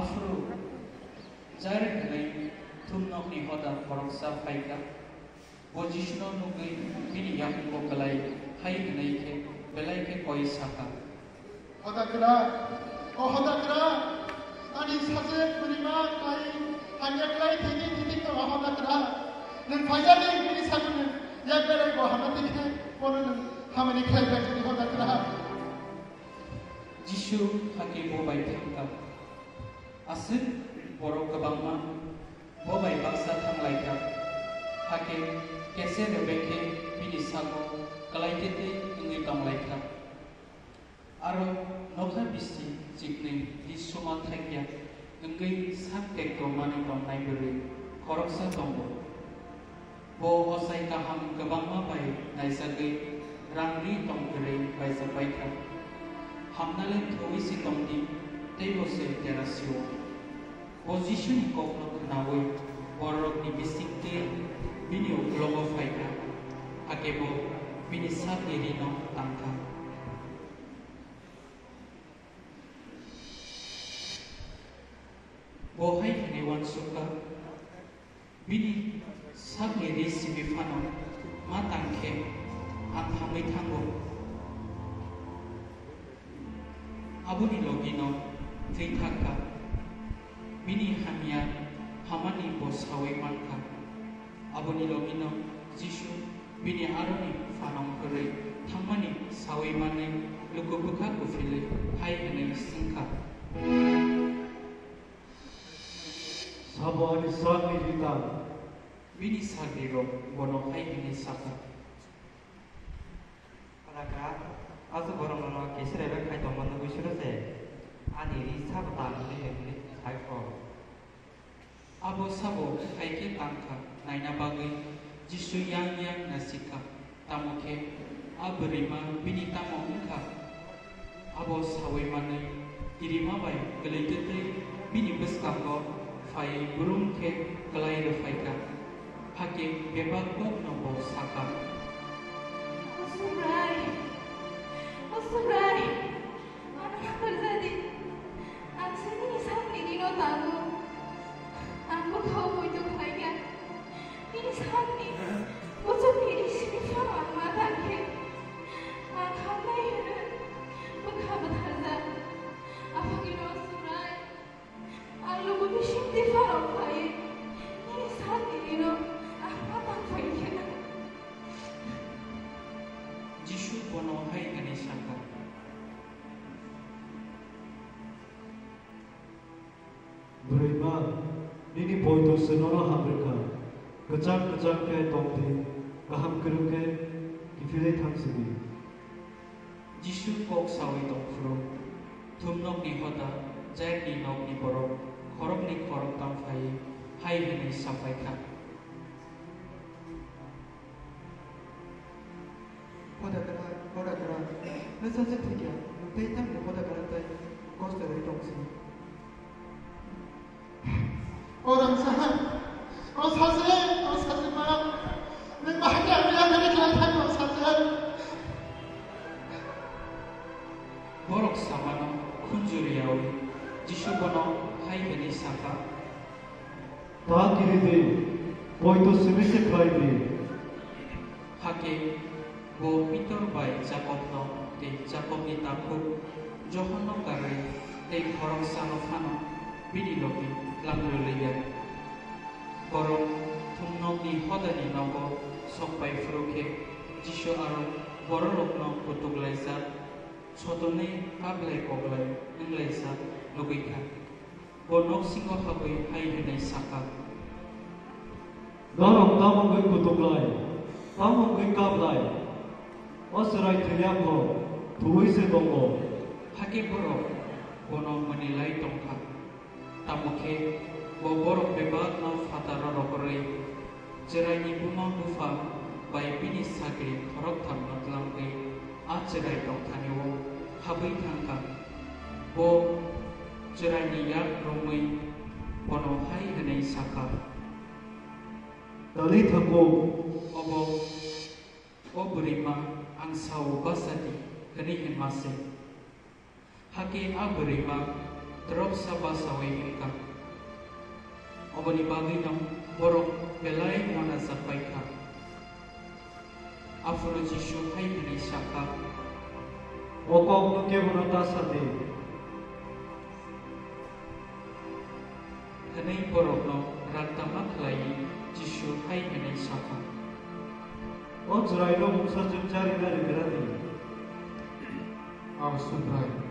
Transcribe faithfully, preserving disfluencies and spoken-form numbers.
Aphuru Jair hwnwi thumnokni hoda khoroksa phai kha. Bo Jisuno nugwi bini yakungo klai hai hwnwi khe belai khe koi sa kha, "Hoda kwrak, o hoda kwrak, ani sajwk bwrwima klai hamya klai thwngwi thwngwi tongo hoda kwrak. Nwng phaijani bini sakno nwng yak berai bo hamya twi khe bono nwng hamani khlai bai tini hoda kwrak." Jisu hakhe bo bai thang kha. Aswk borok kwbangma bo bai baksa thang lai kha. Hakhe kese rwbai khe bini sago klai tete wngwi tong lai kha. Aro nokha bisi chiknwi di suma thakya wngwi sak tek tongmani tongnai bwrwi khoroksa tongo. Bo ochai kaham kwbangma bai naijagwi rang ri tong kwrwi baijak bai kha. Hamnale thwi se tong di, tei bo se derasio. Bo Jisuni kokno khnaui bororokni bisingtwi bini uklogo phai kha, hakhe bo bini sakni rino tang kha. Bo hai hwnwi uansuk kha, "Bini sakni ri simi phano ma tang khe ang hamwi thango." Aboni logino thwi thang kha. Bini hamya hamani bo saui man kha. Aboni logino Jisu bini aroni phanang kwrwi thangmani saui manwi luku bwkha kuphilwi hai hwnwi swng kha, "Sabo ani sakni ri tang?" Bini sagrirok bono hai hwnwi sa kha, "Hoda kwrak, aswk borok nono kese rwbai khai tongma nugwi suro se, ani ri sabo tang hwnwi hwnwi sai kho." Abo sabo hai khe tang kha naina bagwi Jisu yang yang nasik kha. Tamo khe a bwrwima bini tamo wng kha? Abo saui manwi kirima bai kwlwi twtwi bini bwskango phaiwi brum khe klai rw phai kha. Hakhe bebak kokno bo sa kha, "O Subrai, o Subrai, ano haphar ja di. Ang se nini sakni rino tango. Ang bwkha-o poito khlai kha. Nini sakni kuchukni ri simi phano ang ma tang khe, ang hamnai hwnwi bwkha bwtharjak. Aphangino Subrai, ang luku bisingtwi phano khlaiwi nini sakni rino ang ma tang phai khe." Jisu bono hai hwnwi sa kha, "Bwrwima, nini poito se nono hamrwkha. Kwchang kwchang khe tong di, kaham kwrwng khe kiphilwi thang sidi." Jisu kok saui tong phuru, thumnokni hoda Jairni nokni borok khoroknwi khoroktham phaiwi hai hwnwi sa phai kha, "Hoda kwrak, hoda kwrak, nwng sajwk thwikha, nwng tei tamni hoda kwrak tei kosto rwui tong si." "O rangsa, o sajwk, o sajwkma, nwng bahai khe ang yakari khlai thang, o sajwk." Borok samano khunju rwyaui Jisu bono hai hwnwi sa kha, Ta kiri di, poito simi se khlai di. Hakhe bo Pitor bai Jakobno tei Jakobni takhuk Johonno karwi tei khoroksano phano bini logi tlang rwliya. Borok thumnokni hodani nogo sok pai phuru khe Jisu aro bororokno kutuk laijak, sotonwi kablai koklai wng laijak nugwi kha. Bo noksingo habwi hai hwnwi sa kha, Norok tamo wngwi kutuk lai, tamo wngwi kap lai? O chwrai thwiya kho, thuwi se tongo. Hakhe borok bono mwnwi lai tong kha. Tamo khe bo borok bebakno phataro rohorwi Chwraini buma bupha bai bini sagri khorokthamno tlangwi a chwrai tongthanio habwi thang kha. Bo chwraini yak romwi bono hai hwnwi sa kha, Talitha kum! Obo, o bwrwima, ang sao, basa di, hwnwi hwnma se. Hakhe a bwrwima Khoroksa bachaui wngkha. Oboni bagwino borok belai uanajak bai kha. Aphuru Jisu hai hwnwi sa kha, "O kokno kebono ta sa di." Hwnwi borokno raktama khlaiwi Jisu hai hwnwi sa kha, "O chwraino mungsa chukcharina rwgra di." Ang Subrai,